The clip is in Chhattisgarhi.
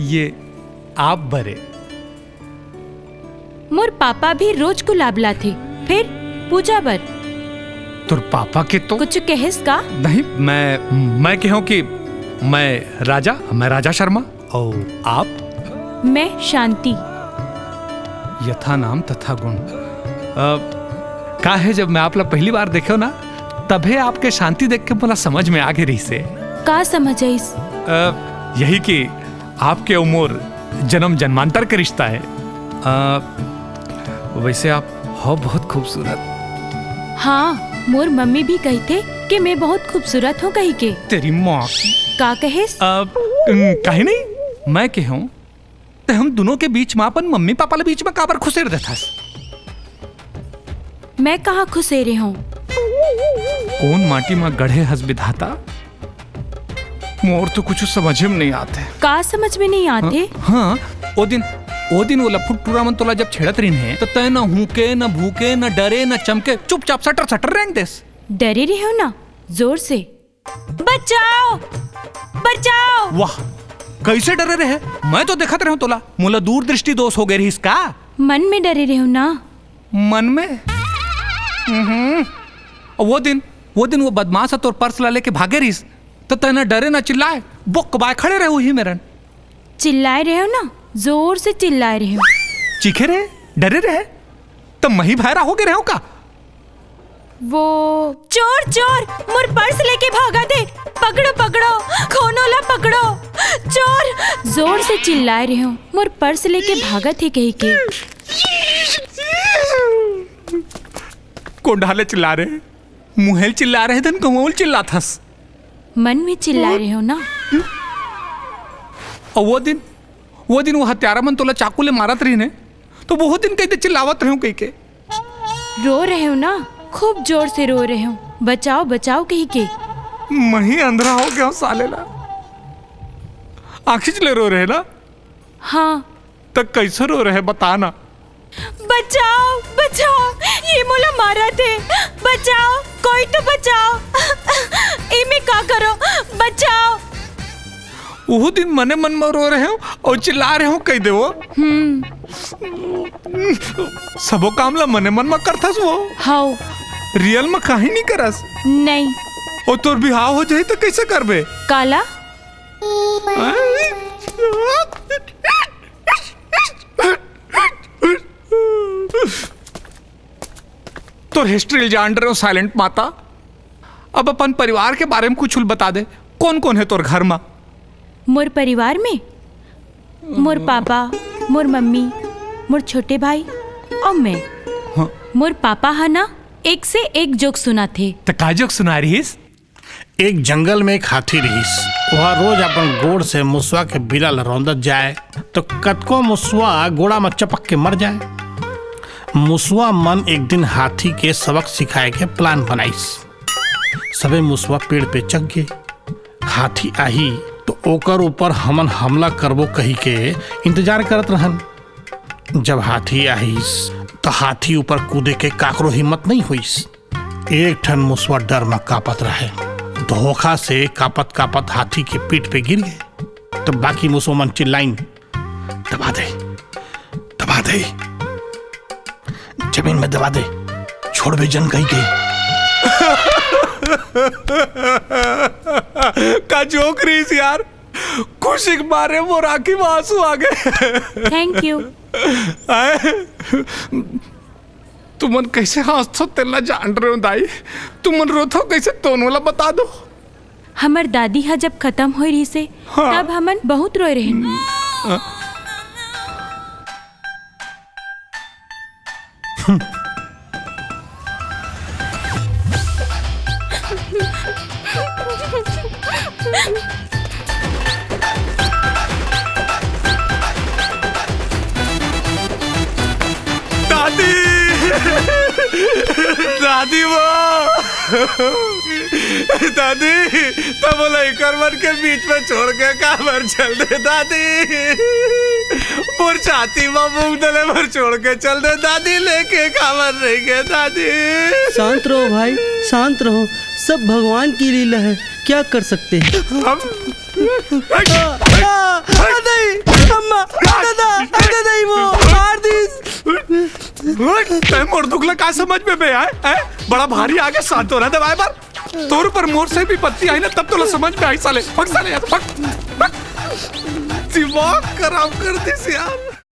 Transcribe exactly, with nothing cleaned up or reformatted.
ये आप बरे। मोर पापा भी रोज गुलाब लाथे, फिर पूजा बर। तोर पापा के तो कुछ कहेस का? नहीं, मैं, मैं कहूँ कि मैं राजा, मैं राजा शर्मा। और आप? मैं शांति। यथा नाम तथा गुण। अ, का है, जब मैं आप ला पहली बार देखे ना, तभे आपके शांति देख के मोला समझ में आ गए रही से। का समझ आइस? अ, यही कि आपके अउ मोर जन्म जन्मांतर के रिश्ता है। अ, वैसे आप हो बहुत खूबसूरत। हाँ, मोर मम्मी भी कहिथे कि मैं बहुत खूबसूरत हूँ कही के। तेरी माँ की। का कहेस? अ, उम, कहीं नहीं, मैं कहूँ, ते हम दोनों के बीच में अपन मम्मी पापा ले बीच में काबर खुसेर देथस? मैं कहाँ खुसेरे हूँ? कौन माटी में गढ़े हस विधाता? मोर तो कुछ समझ में नहीं आते। का समझ में नहीं आते? हाँ, हाँ, ओ दिन, ओ दिन वो लफुट टूरा मन तोला जब छेड़त रहिन हे, तो तय न हूके, न भूके, न डरे, न चमके, चुपचाप सटर सटर रेंग देस। डरे रहे हो ना, जोर से, "बचाओ, बचाओ।" वाह, कैसे डरे रहे? मैं तो देखत रहे हूँ तोला, मोला दूरदृष्टि दोष हो गए रहिस का? मन में डरे रहे हो ना? मन में? हम्म। वो दिन, वो दिन वो बदमाश ह तोर पर्स ला लेके भागे रहिस, तो तय न डरे न चिल्लाए, बोक बाय खड़े रहे उही मेरन। चिल्लाए रहे हो ना, जोर से चिल्लाए रहे हो। चीखे रहे, डरे रहे, तो मही भैरा हो गए रहे हो का? वो चोर, चोर, मोर पर्स लेके भागत हे, पकड़ो, पकड़ो, कोनो ला पकड़ो, चोर। जोर से चिल्लाए रहे हो, मोर पर्स लेके भागत हे कही के। कोन डाले चिल्ला रहे? मुहेल चिल्ला रहे धन कहूँ चिल्लाथस। मन में चिल्ला रहे हो ना। और वो दिन, वो दिन वो हत्यारा मन तोला चाकू ले मारत रहिन हे, तो बहुत दिन कही दे चिल्लावत रहे हो कही के। रो रहे हो ना, खूब जोर से रो रहे हो, "बचाओ, बचाओ" कही के। मही अंधरा हो गया हूँ साले ला। आँखी ले रो रहे ना? हाँ। त कैसे रो रहे बता ना। "बचाओ, बचाओ, ये मोला मारत हे, बचाओ, कोई तो बचाओ, इमे का करो, बचाओ।" उहू दिन मने मन में रो रहे हो और चिल्ला रहे हो, कही देवो। हम्म। सबो काम ला मने मन में करथस वो। हाउ। रियल में काहे नहीं करस? नहीं। और तोर बिहाव हो जाही तो कैसे करबे? काला? तोर हिस्ट्री ल जान रहे हो साइलेंट माता। अब अपन परिवार के बारे में कुछ बता दे, कौन कौन है तोर घर मा? मोर परिवार में मोर पापा, मोर मम्मी, मोर छोटे भाई और मैं। हाँ। मोर पापा ह ना एक से एक जोक सुनाथे। त का जोक सुना रहिस? एक जंगल में एक हाथी रहिस। वह रोज अपन गोड़ से मुसवा के बिला ल रौंदत जाए, तो कतको मुसवा गोड़ा म चपक के मर जाए। मुसवा मन एक दिन हाथी के सबक सिखाए के प्लान बनाइस। सबे मुसवा पेड़ पे चघ गे। हाथी आही तो ओकर ऊपर हमन हमला करबो कही के इंतजार करत रहन। जब हाथी आहिस, त हाथी ऊपर कूदे के काकरो हिम्मत नहीं होइस। एक ठन मुसवा डर म कांपत रहे, धोखा से कांपत कांपत हाथी के पीठ पे गिर गे। तब बाकी मुसवा मन चिल्लाइन, "दबा दे, दबा दे, जमीन में दबा दे, छोड़बे जन कही के।" का जोक रहिस यार, खुशी के मारे मोर आंखी में आंसू आ गए। Thank you। आए, तुमन कैसे हंसथो तेला जान रहे हो दाई, तुमन रोथो कैसे तोनो ला बता दो। हमर दादी ह जब खत्म होय रहिसे, हाँ। तब हमन बहुत रोए रहेन। हाँ। दादी, दादी वो, दादी, तब बोला इकर मन के बीच में छोड़ के काबर चल दे दादी, मोर छाती में मूंग दले भर छोड़ के चल दे दादी, लेके काबर नहीं गए दादी। शांत रहो भाई, शांत रहो, सब भगवान की लीला है, क्या कर सकते हैं। हम आ, आ, आ, आ, नहीं। अम्मा, दादा, दादा, वो मार दिस। तैं मोर दुख ला का समझ में बे, आय? हैं? बड़ा भारी आगे साथ हो रहा दवाई पर। तोर ऊपर मोर से भी पत्ती आई ना, तब तोला समझ में आई साले। भग साले यार, भग, भग। दिमाग खराब कर दिस यार।